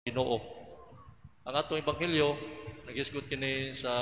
Ginoo. Ang atong ebanghelyo nagisgot kini sa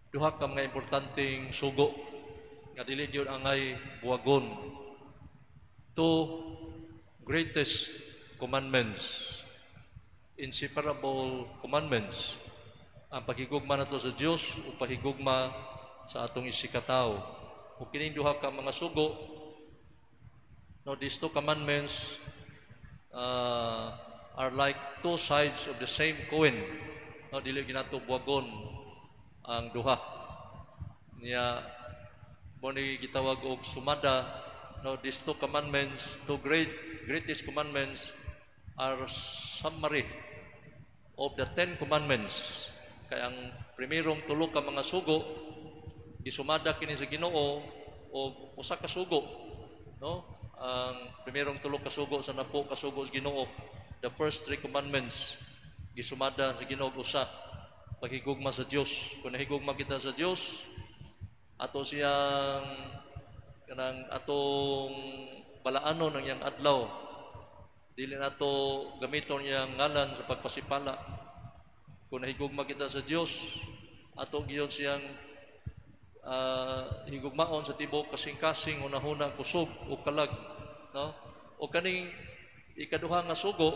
duha ka mga importanteng sugo nga dili gyud angay buwagon. Two greatest commandments, inseparable commandments: ang paghigugma nato sa Dios ug paghigugma sa atong isigkatawo. Ug kining duha ka mga sugo, no, these two commandments are like two sides of the same coin. No, dili gyud nato buwagon ang duha. Niya mao ni gitawag og sumada, no, these two commandments, two greatest commandments are summary of the 10 Commandments. Kay ang primerong tulo ka mga sugo gisumada kini sa Ginoo og usa ka sugo, no? Ang primerong tulo ka sugo sa 10 ka sugo sa Ginoo, the first three commandments, gisumada sa Ginoo og usa, paghigugma sa Dios. Kung nahigugma kita sa Dios, ato siyang kanang atong balaanon ang iyang adlaw, dili nato gamiton iyang ngalan sa pagpasipala. Kung nahigugma kita sa Dios, ato gyud siyang higugmaon sa tibuok kasing-kasing, hunahuna, kusog o kalag, no? O kaning ikaduha nga sugo,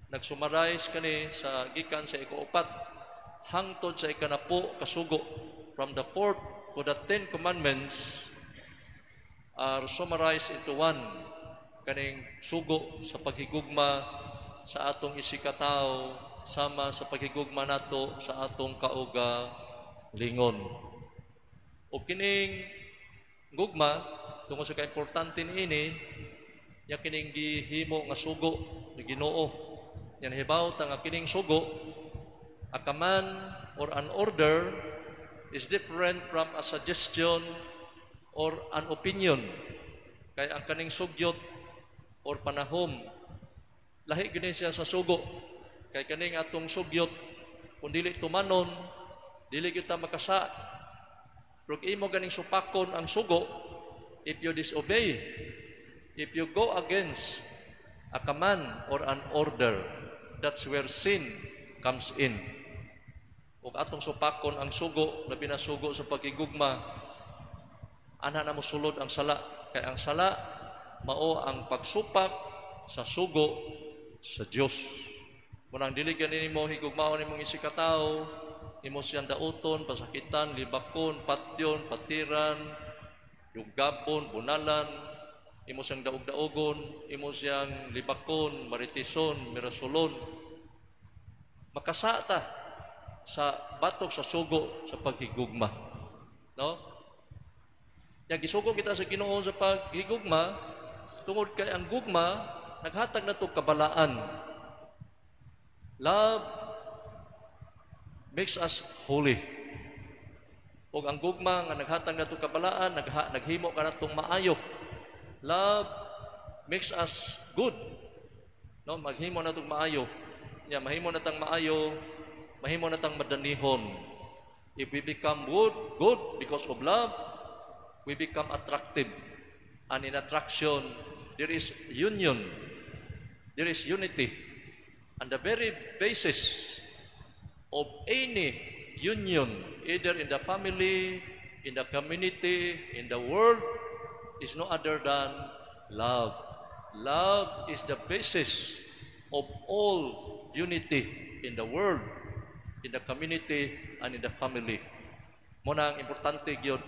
nagsummarize kani sa gikan sa ikaupat hangtod sa 10 ka sugo. From the fourth to the 10 Commandments are summarized into one, kaning sugo sa paghigugma sa atong isigkatawo sama sa paghigugma nato sa atong kaugalingon. O kining gugma, tungod sa kaimportante niini, ya kining gihimo nga sugo ni Ginoo. Yan hibaw ta nga kining sugo, a command or an order is different from a suggestion or an opinion. Kay ang kaning sugyot or panahom, lahi gini siya sa sugo. Kay kaning atong sugyot, kung dili tumanon, dili kita makasa. Pero imo ganing supakon ang sugo, if you disobey, if you go against a command or an order, that's where sin comes in. Ug atong supakon ang sugo, labi na sugo sa pagigugma, ana na mosulod ang sala. Kay ang sala, mao ang pagsupak sa sugo sa Dios. Kung ang dili gani nimo higugmaon nimong isigkatawo, imo siyang dauton, pasakitan, libakon, patyon, patiran, dugabon, bunalan, imo siyang daog-daogon, imo siyang libakon, maritison, mirasulon. Makasata sa batok sa sugo sa paghigugma. No? Yang gisugo kita sa Ginoo sa paghigugma tungod kay ang gugma naghatag nato kabalaan. Love makes us holy. Ug ang gugma nga naghatag nato kabalaan, naghimo kanatong maayo. Love makes us good. No, maghimo natong maayo. Ya, mahimo natang maayo, mahimo natang madanihon. If we become good because of love, we become attractive. And in attraction, there is union. There is unity. And the very basis of any union, either in the family, in the community, in the world, is no other than love. Love is the basis of all unity in the world, in the community, and in the family. Mao na ang importante gyud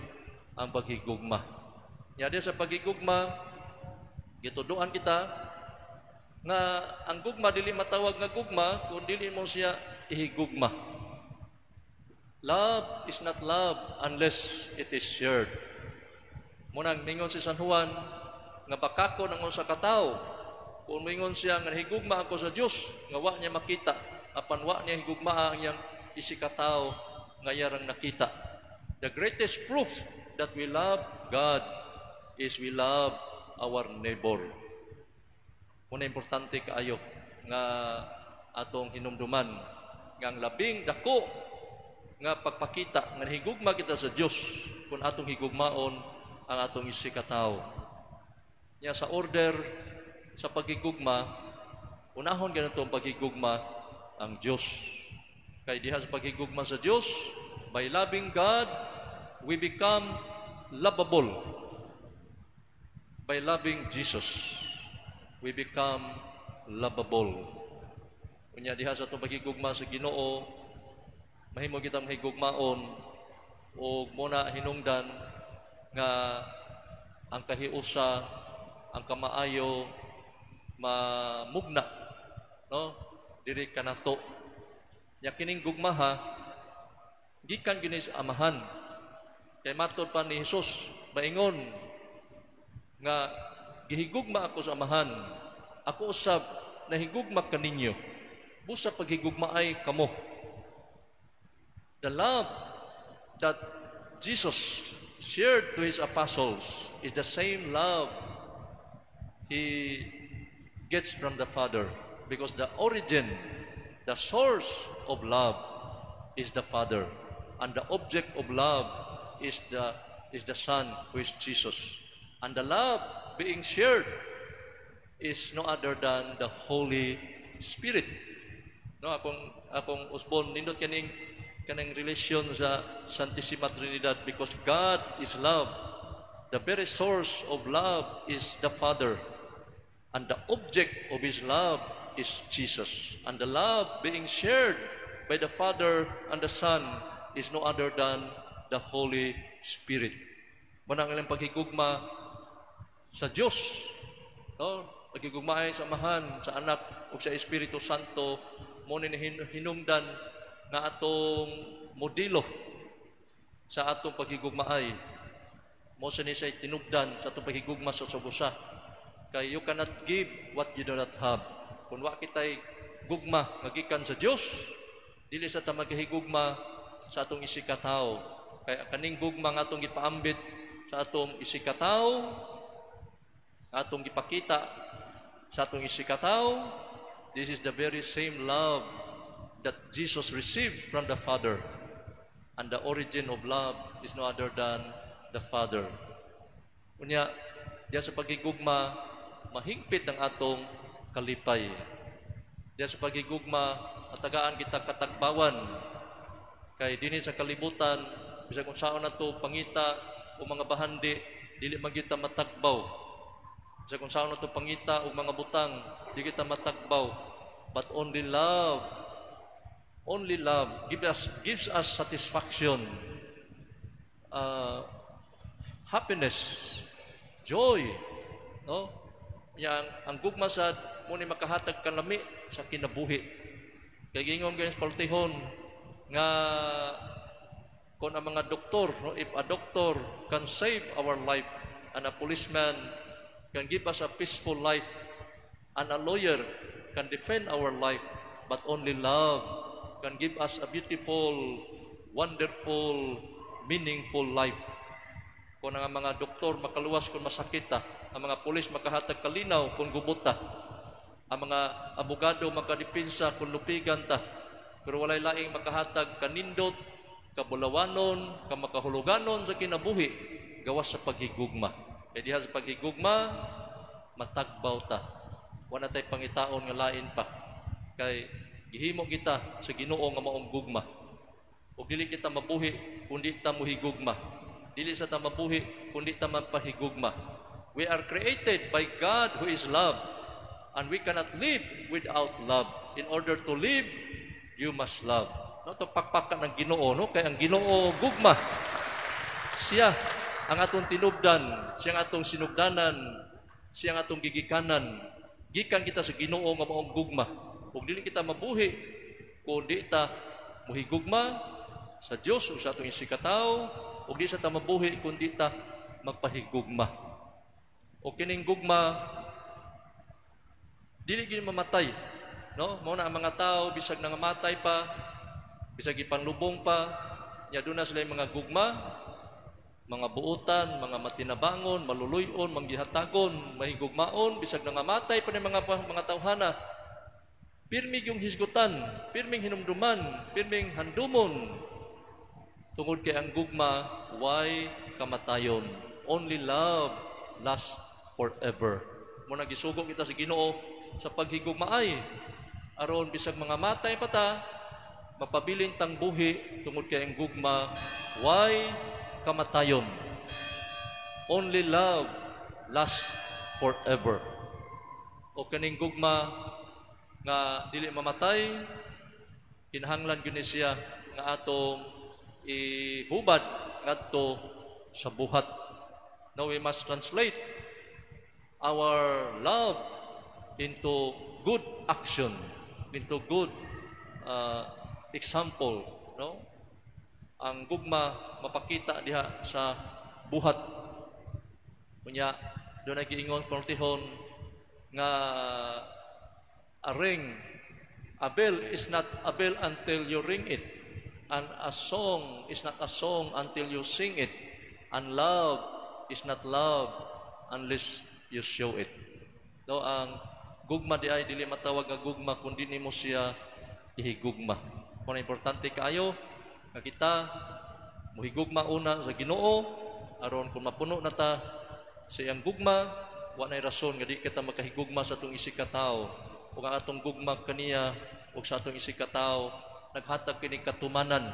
ang paghigugma. Nya sa paghigugma, gituduan kita nga ang gugma dili matawag nga gugma kung dili mo siya ihigugma. Love is not love unless it is shared. Mao nang mingon si San Juan nga bakakon ang usa ka tawo kung mingon siya nga higugma ako sa Dios nga wa niya makita, apan wa niya higugma ang iyang isigkatawo nga iyang nakita. The greatest proof that we love God is we love our neighbor. Mao na importante kaayo nga atong hinumduman nga ang labing dako nga pagpakita nga higugma kita sa Dios kung atong higugmaon ang atong isigkatawo. Nya sa order sa pagigugma, Unahon gani ang paghigugma ang Dios. Kay diha sa paghigugma sa Dios, by loving God, we become lovable. By loving Jesus, we become lovable. Unya diha sa atong paghigugma sa Ginoo, mahimo kitang mahigugmaon ug mao na hinungdan nga ang kahiusa, ang kamaayo mamugna, no, diri kanato. Nya kining gugmaha gikan gini sa Amahan. Kay matod pa ni Hesus, maingon nga gihigugma ako sa Amahan, ako usab nahigugma kaninyo, busa paghigugmaay kamo. The love that Jesus shared to his apostles is the same love he gets from the Father, because the origin, the source of love is the Father, and the object of love is the Son, who is Jesus, and the love being shared is no other than the Holy Spirit, no? Akong usbon, nindot kaning kanang relation sa Santissima Trinidad, because God is love. The very source of love is the Father, and the object of His love is Jesus. And the love being shared by the Father and the Son is no other than the Holy Spirit. Mao nang ilang paghigugma sa Dios, no? Paghigugmaay sa Amahan, sa Anak ug sa Espiritu Santo, mao ni hinungdan nga atong modelo sa atong paghigugmaay. Mao sa ni siya tinubdan sa atong paghigugma sa usag-usa. Kay you cannot give what you do not have. Kung wa kitay gugma nga gikan sa Dios, dili sa ta maghigugma sa atong isigkatawo. Kay kaning gugma nga atong gipaambit sa atong isigkatawo, atong gipakita sa atong isigkatawo, this is the very same love that Jesus received from the Father. And the origin of love is no other than the Father. Unya, diya sa pagigugma, mahingpit ang atong kalipay. Diya sa pagigugma, matagaan kita katagbawan. Kay dinhi sa kalibutan, bisag unsaon nato pangita o mga bahandi, dili man kita matagbaw. Bisag unsaon nato pangita og mga butang, di kita matagbaw. But only love gives us satisfaction, happiness, joy, no? Yang ang gugma sad mao ni makahatag kalami sa kinabuhi. Kay gingon gani sa paltihon nga kung ang mga doktor, no, if a doctor can save our life and a policeman can give us a peaceful life and a lawyer can defend our life, but only love can give us a beautiful, wonderful, meaningful life. Kung ang mga doktor makaluwas kung masakit ta, ang mga pulis makahatag kalinaw kung gubot ta, ang mga abogado makadipinsa kung lupigan ta, pero walay laing makahatag kanindot, kabulawanon, kamakahuluganon sa kinabuhi, gawas sa paghigugma. Kaya diha sa paghigugma, matagbaw ta. Wala tay pangitaon nga lain pa. Kay gihimo kita sa Ginoo nga maong gugma. Ug dili kita mabuhi kung di ta mohigugma. Dili sa ta mabuhi kung di ta magpahigugma. We are created by God, who is love, and we cannot live without love. In order to live, you must love. No, to pakpakan ng Ginoo, no? Kay ang Ginoo gugma. Siya ang atong tinubdan, siya ang atong sinugdanan, siya ang atong gigikanan. Gikan kita sa Ginoo nga maong gugma. Ug dili kita mabuhi kung di ta muhigugma sa Dios o sa atong isigkatawo, ug di sa ta mabuhi kung di ta magpahigugma. O kining gugma dili gyud mamatay, no? Mao na ang mga tao bisag nangamatay pa, bisag ipanlubong pa, nya duna sila mga gugma, mga buutan, mga matinabangon, maluluyon, manggihatagon, mahigugmaon, bisag nangamatay pa ni mga tawhana. Pirmi yung hisgutan, pirming hinumduman, pirming handumon. Tungod kay ang gugma, way kamatayon. Only love lasts forever. Mao na gisugo kita sa Ginoo. sa paghigugmaay aron bisag mga matay pa ta, mapabilin tang buhi tungod kay ang gugma way kamatayon. Only love lasts forever. O kaning gugma nga dili mamatay, kinahanglan gyud ni siya nga atong ihubad ngadto sa buhat. Now we must translate our love into good action, into good example, no? Ang gugma mapakita diha sa buhat. Unya dunay giingon panultihon nga a ring, a bell is not a bell until you ring it, and a song is not a song until you sing it, and love is not love unless you show it. No, ang gugma di ay dili matawag nga gugma kung di nimo siya ihigugma. Kung importante kaayo nga kita muhigugma una sa Ginoo aron kung mapuno na ta sa iyang gugma, wa nay rason nga di kita makahigugma sa atong isig ka tawo. Ug ang atong gugma kaniya ug sa atong isig ka tawo naghatag kini katumanan.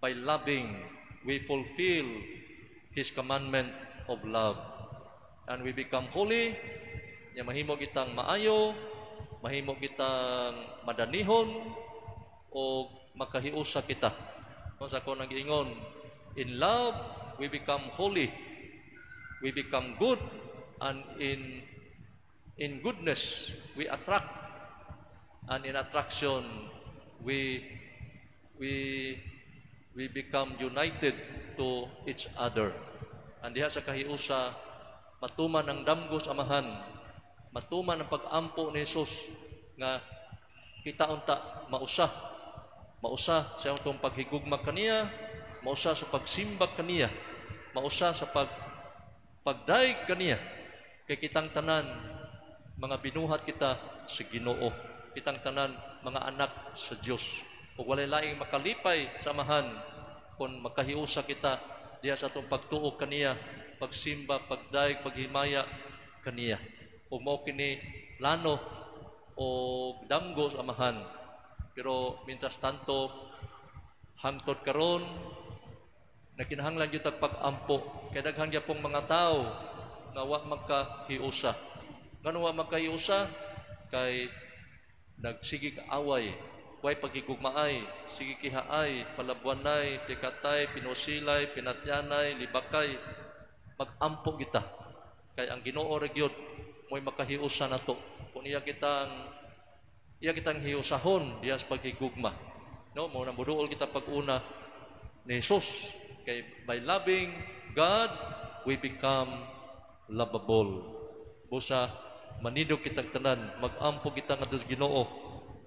By loving, we fulfill His commandment of love and we become holy. Nya mahimo kitang maayo, mahimo kitang madanihon o makahiusa kita. No, sa ako nag-ingon, in love we become holy, we become good, and in goodness we attract, and in attraction we become united to each other. And diha sa kahiusa matuman ang damgo sa Amahan, matuman ang pag-ampo ni Jesus nga kita unta mausa, mausa sa atong paghigugma kaniya, mausa sa pagsimba kaniya, mausa sa pagdayeg kaniya, kay kitang tanan mga binuhat kita sa Ginoo, kitang tanan mga anak sa Dios. Ug walay laing makalipay sa Amahan kung makahiusa kita diha sa atong pagtuo kaniya, pagsimba, pagdayeg, paghimaya kaniya. Ug mao kini plano o damgo sa Amahan. Pero mientras tanto, hangtod karon, nakinahanglan gyud tag pag-ampo kay daghan gyapong mga tawo nga wa magkahiusa. Ngano wa magkahiusa? Kay nagsige away, way paghigugmaay, sige kihaay, palabuanay, pikatay, pinusilay, pinatyanay, libakay. Magampo kita kay ang Ginoo ra gyud mo'y makahiusa nato kung iya kitang hiusahon diha sa paghigugma, no? Mao na muduol kita pag-una ni Jesus kay by loving God we become lovable. Busa manidog kitang tanan, magampo kita ngadto sa Ginoo.